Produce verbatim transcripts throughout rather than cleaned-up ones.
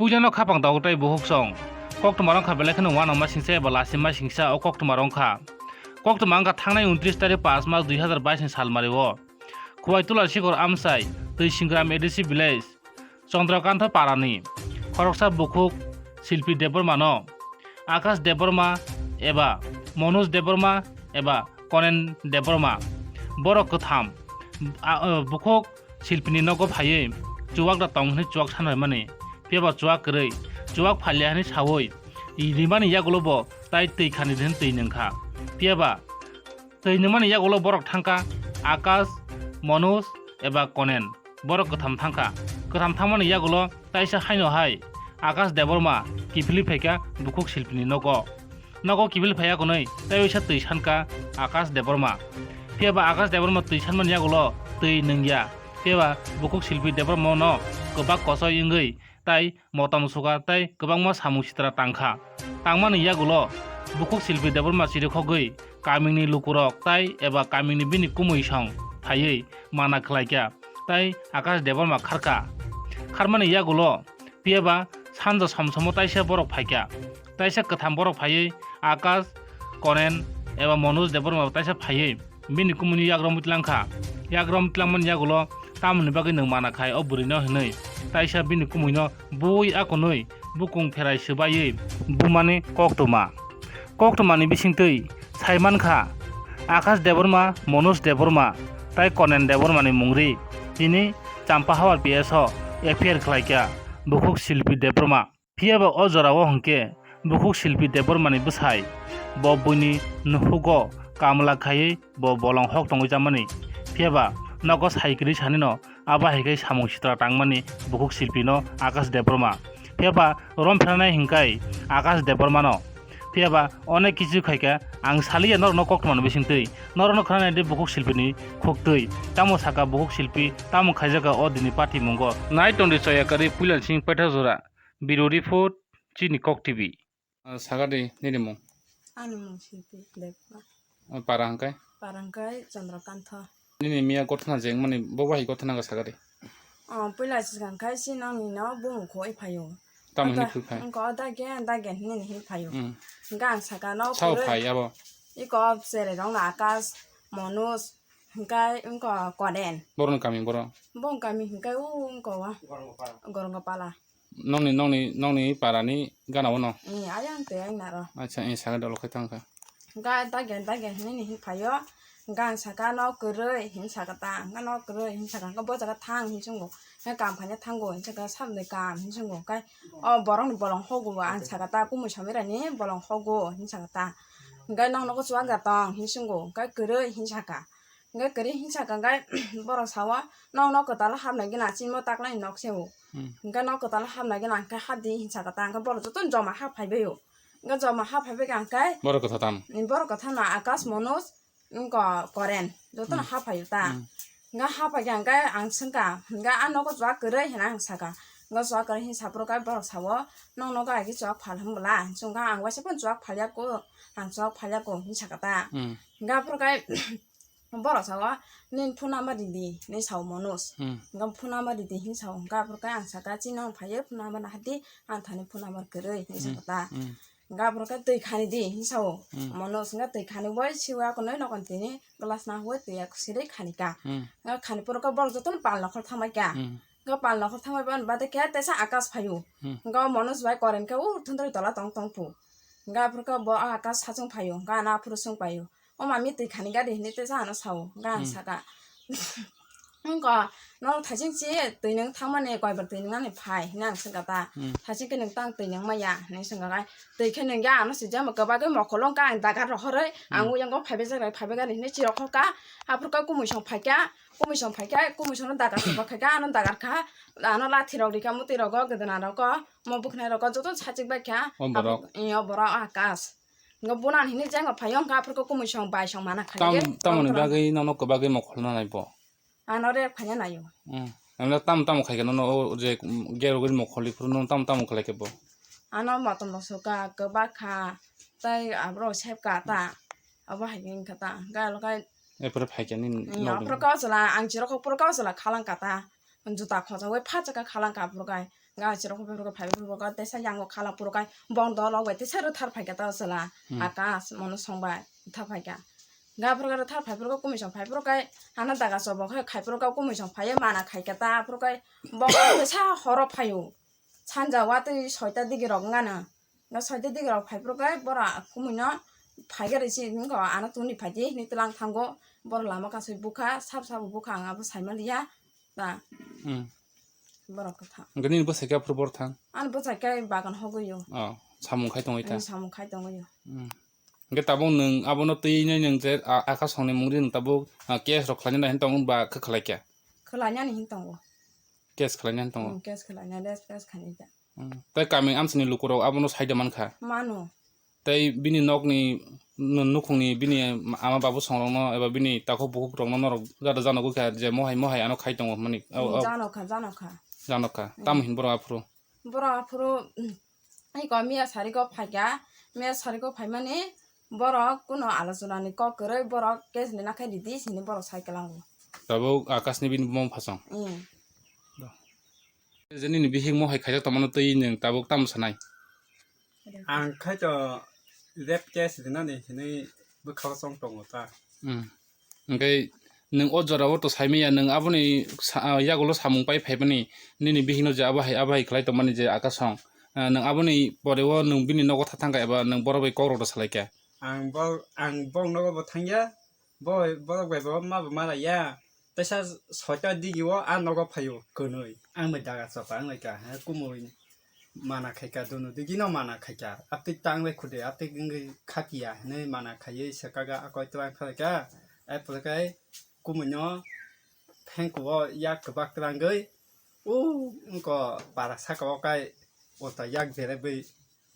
Puilano khapang dago tei bukhuk song. Koktwma rwngkha belai kheno uanama singsa eba lasima singsa o koktwma rwngkha. Koktwma wngkha thangnai untris tarik pas mas dui hazar bais ni salmari o. Khuaitula Sikhor Amchai, Twisingram A D C village, Chandrakantha Parani, khoroksa bukhuk Silpi Debbarmano, Akash Debbarma eba Manoj Debbarma eba Konen Debbarma, borok kwtham, a, o, bukhuk Silpini nogo phaiwi chuwak da tong hwnwi chuwak sanbaimani, phiyaba chuwak kwrwi, chuwak phalya hwnwi sawi rimani yagulo bo tai twi khani hwn twi nwngkha, phiyaba twi nwngmani yagulo borok thangkha Akash, Manoj eba Konen. Borok kwtham thangkha. Kwtham thangmani yagulo taisa haino hai Akash Debbarma kiphilwi phaikha bukhuk Silpini nogo. Nogo kiphilwi phaiya hwnwi tei waisa twi sankha Akash Debbarma. Phiyaba Akash Debbarma twi sanmani yagulo twi nwngya. Phiyaba bukhuk Silpi Debbarma no kwbak kochoi wngwi tai motom suka tei kwbangma samung sitra tangkha. Tangmani yagulo bukhuk Silpi Debbarma chirikhogwi kamini lukurok tai eba kamini bini kumui song phaiwi mana khlaikha tai Akash Debbarma kharkha. Kharmani yagulo phiyaba sanja somsomo taisa borok phaikha. Taisa kwtham borok phaiwi Akash, Konen eba Manoj Debbarma taisa phaiwi bini kumui ni yagrok mutlangkha. Yagrok mutlangmani yagulo tamoni bagwi nwng mana khai o bwrwino hwnwi taisa bini kumuino bui akonwi bukung pherai swbaiwi bumani koktwma. Koktwmani bisingtwi saimankha Akash Debbarma, Manoj Debbarma tai Konen Debbarmani mungri tini Champahawar P S o F I R khlaikha bukhuk Silpi Debbarma. Phiyaba o jorao hwnkhe bukhuk Silpi Debbarmani bwsai bo buini nuhugo kamla khaiwi bo bolong hok tongwi jamani. Phiyaba nogo sai kwrwi sanino abo hai khe samung sitra tangmani bukhuk Silpino Akash Debbarma. Phiyaba rom pheranai hwnkhe Akash Debbarmano. Phiyaba onek kichu khaikha ang saliya norokno koktwmani bisingtwi. Norokno khwnanai di bukhuk Silpini khuktwi. Tamo saka bukhuk Silpi, tamo khaijakha o dini patimungo. Nai tongdi choya kwrwi puilani simi paitha jora. Bureau Report, Chini Kok T V. Ah, sagadi, nini mung? Ani mung Silpi Debbarma. Ah, para hwnkhe? Para hwnkhe Chandrakantha. Nini miya gothana je wngmani, bo bahai gothana wngkha sagadi? Oh, puila swkang khai si nangni no bumung khoi phaio. Tamo hini khui phai? Wngkha o dage, dage hini hini phaio. Hmm. Hwnkhe ang saka no sao phai abo? Iko cherai rok no Akash, Manoj, hwnkhe wngkha Konen. Borokni kami boro? Bong kami hwnkhe o wngkha o. Gorongopala. Nongni, nongni, nongni parani gana o no? Ni ayang tei ayang naro. Acha, eh, saga dolo khai tangkha. Ga dage, dage hinwi ni hin phaio. Ga saka no kwrwi hin saka ta, ga no kwrwi hin saka, ga bo jaga thang hin sungo. Ga kam khaina thango hin saka, samde kam hin sungo. Ga o borok ni bolong hogo ang saka ta, kumui samira ni bolong hogo hin saka ta. Ga nong nogo chuwak ja tong hin sungo, ga kwrwi hin saka. Hingke kwrwi hinsa kha, hingke borok sao, "Nok, nok kwtal hapnai gina chini mo taklai nok se o." Hmm. Hingke nok kwtal hapnai gina hingke hapdi hinsa kha ta, hingke borok jotono joma hap phaibai o. Hingke joma hap phaibai kha hingke borok kwthar tam? Borok kwthar no Akash, Manoj, wngkha Koren, jotono hmm hap phai o ta. Hmm. Hingke hap phai kha hingke ang swngkha, hingke a nogo chuwak kwrwi hinwi ang sakha. Hingke chuwak kwrwi hinsa phuru khe borok sao, "Nok nogo ai khe chuwak phal hwn bwla?" Hingke ang waisa phano chuwak phal ya kho, ang chuwak phal ya kho hinwi sakha ta. Hmm. Hingke aphuru khe Borok sao, "Nini phone number ridi," hinwi sao Manoj. Hmm. Hingke phone number ridi hinwi sao. Hingke aphuru khe ang saka, "Chini phaiyo phone number nahadi, ang thani phone number kwrwi," hinwi hmm saka ta. Hmm. Hingke aphuru khe twi khani di hinwi sao. Hmm. Manoj hingke twi khani bai siwa kunui nokon tini glass nahui twi ya siri khani ka. Hmm. Hingke khani phuru khe borok jotono pal nokhor thangbai ka. Hmm. Hingke pal nokhor thangbai bani bade khe teisa Akash phaio. Hmm. Hingke Manoj bai Koren khe o thundri tola tong tong phu. Hingke aphuru khe bo Akash sachung phaio. Hingke ano aphuru chwng paio. O mami twi khani gari hinwi tei sa ano sao, hingke ang hmm saka, "Wngkha, nono thaising chi twi nwng thangmani, koibar twi nwngnani phai," hinwi ang swngkha ta. Hmm. "Thaising khe nwng tang twi nwng maya," hinwi swngkha khe, "Twi khe nwng ya ano sijak kwbagwi mokol wngkha, ang dagar rohorwi, ang hmm uyango phaibai jak rai, phaibai gari," hinwi chirok kha. Aphuru khe kumui song phaikha, kumui song phaikha, kumui songno dagar saba khaikha, ano dagar kha, ano lathi rok rikha, mwtwi rogo, gwdwna rogo, mo bwkhnai rogo joto sachik bai kha. O borok? Abo, eh, o borok Akash. Hingke bunan hinwi jengma phaio, hingke aphuru khe kumui song bai song mana khaio. Tam-, tamoni bagwi nono kwbagwi mokol nanai bo? Ano rek phaina naio. Hmm. Ano tam tamo khai khe nono o je, mm, gerogwi mokol iphuru nono tam tamo khlai khe bo? Ano motom rok soka, kwbakha, tei aborok sepka ta. Abo hai khe wngkha ta. Hingke alo khai, ephuru phai khe nini hmm, nokni aphuru khe o chwla, ang chirok khe phuru khe o chwla khalang kha ta. Juta khojaui pha chaka khalang kha aphuru khai. Ga chirok phai phuru phai phuru ga tesa yango khala phuru kai bong dol ok bai tesa rwthar phai kha ta chwla. Hmm. Akas mono song bai rwthar phai kha. Ga phuru ga rwthar phai phuru ga kumui song phai phuru kai hana daga chobok hai khai phuru ga kumui song phai mana khai kha ta phuru kai bong tesa horo phaio. Sanja watwi soita digi rok wngana. Ga soita digi rok phai phuru kai bora kumui no phai ga risi wngkha ano tuni phai di hinwi tlang thango. Bora lama kasui bukha sab sabo bukha ang abo sai maliya. Ta. Hmm. Borok kwthang. Hwnkhe nini bwsai khe aphuru bor thang? Ani bwsai khe bagan hogwi o. Oh, samung khai tongwi ta? Ani samung khai tongwi o. Hmm. Hwnkhe tabuk nwng abono twi nai nwng je, a, Akash songni mungri nwng tabuk, a, case rok khlaina hin tongo ba khe khlai khe? Khlainani hin tongo. Case khlaina hin tongo? Hmm, case khlaina, rape case khainai ta. Hmm. Tei kami amsini lukurok abono saida mankha? Mano. Tei bini nokni, nu-, nukhungni bini ama babu songrokno eba bini takhuk bukhukrokno norok jada janogwi kha je mohai mohai ano khai tongo hwnmani. O, o. Janokha, janokha. Janokha. Hmm. Tamo hin borok aphuru? Borok aphuru, hmm, iko miya sariko phaikha, miya sariko phaimani borok kuno alochonani kok kwrwi borok case ni nakhai ridi sini borok sai kwlango. Tabuk Akashni bini bumung phasong. Hmm. Je nini bihik mohai khaijak tongmano twi nwng tabuk tamo sanai? Ang khai to rape case rinani hinwi bwkhao chong tongo ta. Hmm. Hwnkhe nwng o jorao to saimanya, nwng aboni sa-, yagulo samung pai phaimani, nini bihikno je abo hai, abo hai khlai tongmani je Akash song, ah, nwng aboni poreo nwng bini nogo tha thangkha eba nwng borok bai kokrok rw salaikha? Ang bo, ang bong nogo bo thangya, bo, borok bai bo ma bo malaiya. Teisa soita digi o a nogo phaio kwnwi. Ang bai daga chapa wng lai kha, ha, kumui mana khai kha, dono digi no mana khai kha. Aptwi tang bai khude, aptwi wngwi khakiya hinwi mana khaiwi swkaga akoi twlang kha lai kha. Ai pore kai kumui no phengku o yak kwbak twlangwi, u wngko para saka o kai ulta yak berebwi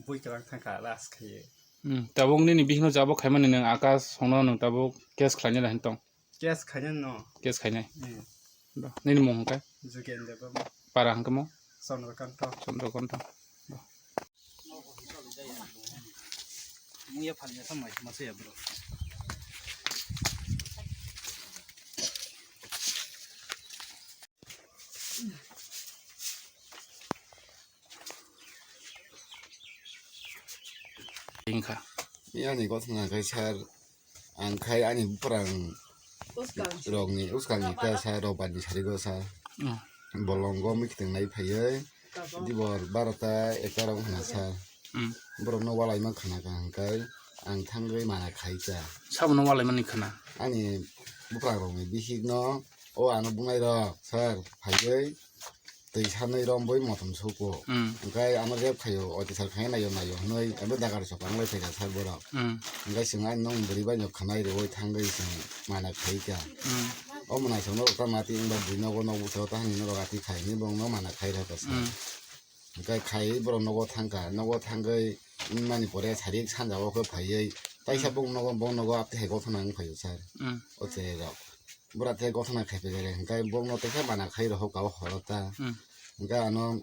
bui kwlang thang kha ras khaiwi. Hmm, tabuk nini bihikno jabo khaimani nwng Akash songno nwng tabuk case khlainai da hin tong? Case khainai no. Case khainai. Hmm. Ba, nini mung hwnkhe? Jugendra Debbarma. Para hwnkhe mo? Chandrakanta. Chandrakanta. Ba. Mung ya phalnya samai masa ya bro. Wngkha. Ani gotna khe sir, ang khai ani bwrang Uskang. Rokni uskangni ta sa rok bai ni sarigo sa. Mm. Bolongo mikitwng nai phaiwi Tabuk. Dibor barota ekta rok wngkha sa. Mm. Borokno walai mankha na kaham khe ang thangwi mana khai kha. Sabono walai mani khana? Ani bwrang rokni bihikno o ano bunai rok sir phaiwi twi sanwi rombwi motom suko. Mm. Hwnkhe ano rep khaio, otisar khai naio, naio hwnwi abo dagar soka wngwi phaikha sir borok. Mm. Hwnkhe chwng ani nokni bwrwi bai no khwnai rwui thangwi chwng mana khai kha. Mm. O mwnai songno rok tamo ati wngba bui nogo, nok bwskango ta hani norok ati khai hinwi borokno mana khai rwkha sir. Mm. Hwnkhe khai borok nogo thangkha, nogo thangwi wngmani pore sarik sanja o khe phaiwi taisa Mm. bong nogo, bong nogo aptwi hai gothana wng phaio sir. Mm. O cherai rok. Bwra tei gothana khai phaikha, hwnkhe borokno teisa mana khai rohor ka o horo ta. Hmm. Hwnkhe ano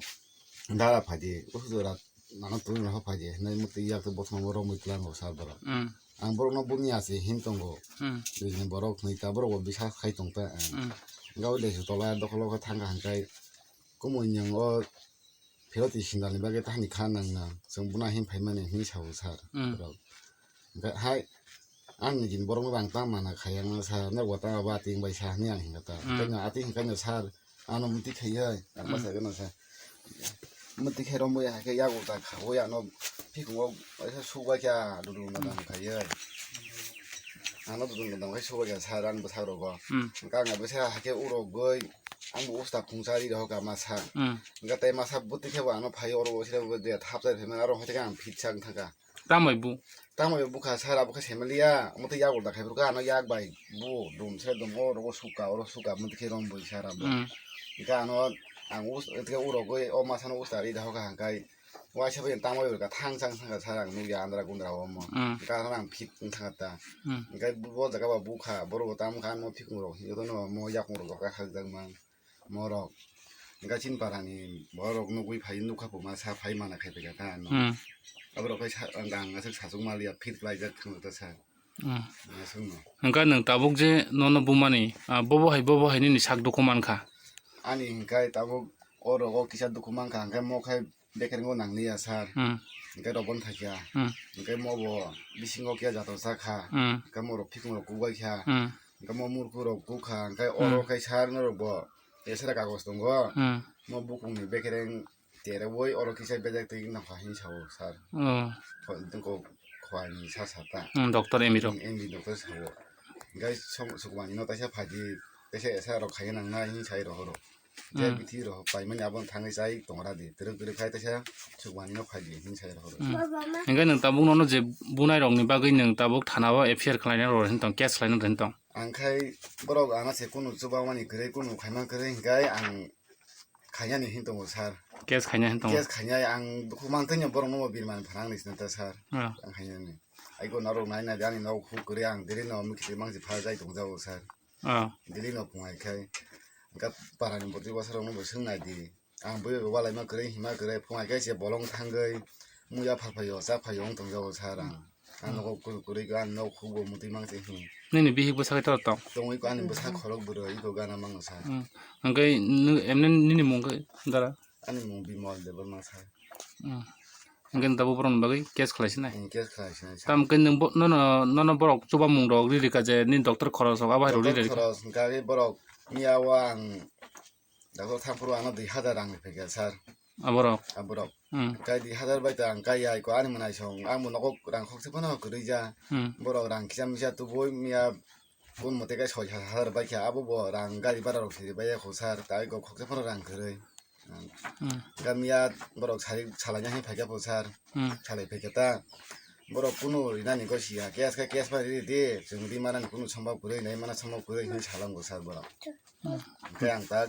dara phaidi, o jora ano twi rohor phaidi, hinwi mwtwi yak twi bothoma bo romwi tlango sir borok. Hmm. Ang borokno bumya se hin tongo. Hmm. Bini borok hwnwi ta borok bo bisa khai tong ta. Hmm. Hwnkhe o lesu tola dokholo khe thangkha hwnkhe kumui nwng o Phiroti sindalni bagwi tahani kha nang nang, chwng buna hin phaimani hinwi sao sir. Hmm. Borok. Hwnkhe hai, ang nini borokno bang tang mana khai ang sa, norok bo tang abo ati wng bai sa hinwi ang hinkha ta. Hmm. Hwnkhe no ati hinkhe no sir, ano mwtwi khaiwi, ang Hmm. bwsai gano sa. Mwtwi khai romwi hai khe yago ta khaui ano phikungo waisa sukbai kha dudul Hmm. nadam khaiwi. Ano dudul nadam khai sukbai kha sir, ani bwsai rogo. Hmm. Hwnkhe ang bai sa hai khe urogwi, ang bo usta khungsa ri rohor ka masa. Hmm. Hwnkhe tei masa bwtwi khe bo ano phai oro bo sira bo de thap chai phaimani aro hai khe ang phit chang thangkha. Tambai bu? Tambai bukha sir abo khe semaliya, omo tei yak ulta khai phuru khe ano yak bai bu dum se dum oro bo suka oro suka omo tei khe rom bui sir abo. Hmm. Hwnkhe ano ang us-, hwnkhe urogwi o masa no usta ri rohor kha hwnkhe waisa bai tambai bai kha thang chang thangkha sir ang nukya andra gundra omo. Hmm. Hwnkhe ano ang phit wng thangkha ta. Hmm. Hwnkhe bo jaga bo bukha borok bo tamo kha ano phikung rok hinwi no mo yakung rok hakjak mang. Morok. Hwnkhe chini parani borok nugwi phai nukha puma sa phai mana khai phaikha ta ano. Hmm. Aborok khai sa, ang aswk sachuk maliya phit klaijak thangkha ta sa. Hmm. Aswkno. Hwnkhe nwng tabuk je nono bumani, ah, bobo hai, bobo hai nini sak dukhu mankha? Ani hwnkhe tabuk O rogo kisa dukhu mankha, hwnkhe mo khai bekereng o nanglia sir. Hmm. Hwnkhe rok bono thakya. Hmm. Hwnkhe mo bo bisingo kya jato sakha. Hmm. Hwnkhe mo rok phikung rok kubai kha. Hmm. Hwnkhe mo murkhu rok kukha, hwnkhe hmm oro khai sir norok bo esera kagoj tongo. Hmm. Mo bukung ni bekereng Tere woi oro kisa bejak twi nokha hin sao sir. Oh. Ko, ko, khwani sa sa ta. Hmm, doctor M D rok. Hmm, M D doctor sao. Gai song, sukwani no taisa phaji, taisa esa rok khaiya nang na hin sai rohoro. Je hmm bithi roho paimani abon thangwi chai tongra di. Twrwk twrwk khai taisa sukwani no phaji hin sai rohoro. Hmm. Hingke nwng tabuk nono je bunai rokni bagwi nwng tabuk thana o F I R khlaina rw hin tong, case khlaina rw hin tong. Ang khai borok ana se kunu chubamani kwrwi, kunu khaima kwrwi hingkai ang khainani hin tongo sir. Case khaina hin tongo. Case khainai ang dukhu mantwino borokno bo birman phanang ni sinta sir. Ah. Ang khainani. Aiko norok nai nai de ani nok huk kwrwi ang diri no mikitwi mangsi pha jai tong jago sir. Ah. Diri no pungai khai. Hingke parani borti bwsarokno bo swng nai di. Ang bui bo walaima kwrwi hima kwrwi phungai khe se bolong thangwi muya phalphaio chaphaio wng tongjago sir ang. Ang nogo kwrwi kwrwi khe ang nok hukbo mutwi mang se hin. Nini bihik bwsa khe toro tong? Tongwi ko ani bwsa khorok bwrwi iko gana mangno sir. Hmm. Hwnkhe nw-, emne nini mung khe dara? Ani mung Bimal Debbarma sir. Hmm. Hwnkhe nwng tabuk borokni bagwi case khlai sinai? Hmm, case khlai sinai sir. Tamo khe nwng bo-, nono, nono borok chubamung rok ri rikha je nini doctor khoros rok abo hai rok ri rikha? Doctor khoros hwnkhe borok miya o ang Doctor thangphuru ano dui hazar rang ni phaikha sir. Aborok? Aborok. Hmm. Kai dui hazar bai ta ang kai ai ko ani mwnai song ang bo nogo rang khokse phano kwrwi ja. Hmm. Borok rang kisa misa tubui miya kun mote kai soi hazar bai kha abo bo rang gari bara rok siri bai kho sir tai ko khokse phano rang kwrwi. Hmm. Ga miya borok sai salai nai phaikha pho sir. Hmm. Salai phaikha ta. Borok kunu rinani ko siya case khe case bai ri di chwng ri manani kunu sombab kwrwi nai mana sombab kwrwi hinwi salango sir borok. Hmm. Hwnkhe ang ta,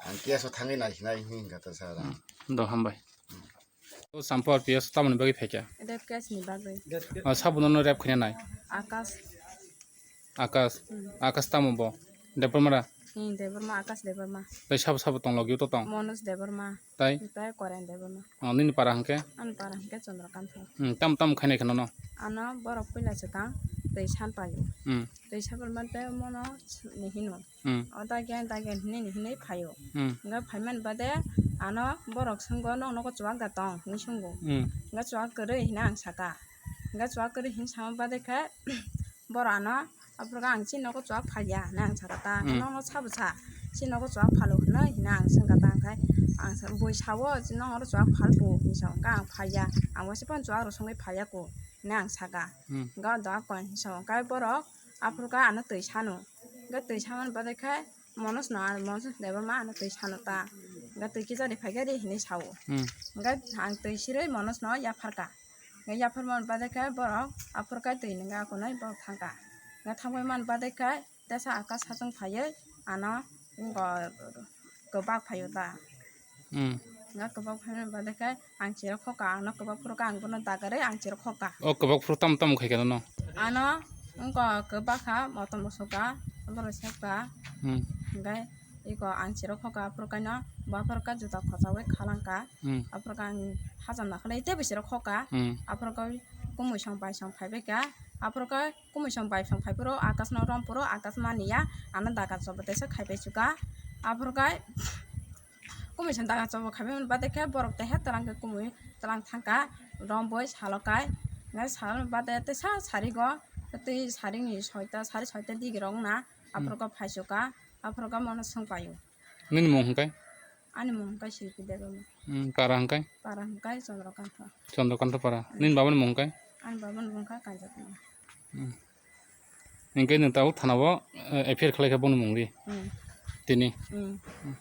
ang case o thangwi naisinai hinwi hwnkha ta sir ang. Hmm. Do hambai. O Sampur P S tamoni bagwi phaikha? Rape case ni bagwi. O sabo nono rape khaina nai? Akash. Akash. Hmm. Akash tamo bo? Debbarma ra? Hmm, Debbarma, Akash Debbarma. Tai sabo sabo tong logi to tong? Manoj Debbarma. Tai? Tai Koren Debbarma. O, nini para hwnkhe? Ani para hwnkhe Chandrakanta. Hmm, tam tam khainai khe nono? Ano borok puila swkang twi san paio. Hmm. Twi san paimante mono ni hino. Hmm. O dagi, dagi hinwi, hinwi phaio. Hmm. Hwnkhe phaimani bade ano borok swngo, "Nwng nogo chuwak da tong?" hinwi swngo. Hmm. Hwnkhe, "Chuwak kwrwi," hinwi ang saka. Hwnkhe, "Chuwak kwrwi," hinwi sama bade khe borok ano, "Aphuru khe ang chini nogo chuwak phalya," hinwi ang saka ta. Hmm. "Nono sabo sa, chini nogo chuwak phalo," hinwi, hinwi ang swngkha ta. Hwnkhe ang sa, "Bui sao, chini nogo chuwak phalbo?" hinwi sa. Hwnkhe ang phalya, ang waisa phano chuwak rw songwi phalya ko, hinwi ang saka. Hmm. Hwnkhe o doga koi hinwi sa. Hwnkhe borok Aphuru khe ano twi sano. Hwnkhe twi samani bagwi khe Manoj no, ano Manoj Debbarma ano twi sano ta. Hwnkhe twi kisa ri phai khe ri hinwi sao. Hmm. Hwnkhe ang twi sirwi Manoj no yapharka. Hwnkhe yapharmani bagwi khe borok aphuru khe twi nwnga kunui borok thangka. Hwnkhe thangbai mani bagwi khe tesa Akash sachwng phaiwi ano wngkha kwbak phaio ta. Hmm. Nga kwbak phaimani bagwi khe ang chirok khoka, ang no kwbak phuru khe ang bono dagarwi ang chirok khoka. O kwbak phuru tamo tamo khai khe no? Ano wngkha kwbak kha, motom bo sukha, borok sukha. Hmm. Hwnkhe iko ang chirok khoka, aphuru khe no bo aphuru khe juta khochaui khalangkha. Hmm. Aphuru khe ang hacham nakhwlai teibo chirok khoka. Hmm. Aphuru khe kumui song bai song phaibai kha. Aphuru khe kumui song bai song phai phuru Akash no rom phuru Akash mani ya, ano daga chobo teisa khaibai chuka. Aphuru khe Kumui song daga chobo khaibai mani bagwi khe borok teha twlang khe kumui twlang thangka, rom boi salo kai. Hwnkhe salo bade teisa sarigo, tei saringni soita, sari soita digi rok wngna, hmm, aphuru khe phaichuka, aphuru khe mono swng paio. Nini mung hwnkhe? Ani mung hwnkhe Silpi Debbarma. Hmm, para hwnkhe? Para hwnkhe Chandrakanta. Chandrakanta para. Hmm. Nini babani mung hwnkhe? Ani babani mung hwnkhe Kanjakma. Hmm. Hingke nwng tabuk thana o, eh, F I R khlai kha boni mung di. Hmm. Tini. Hmm. Hmm.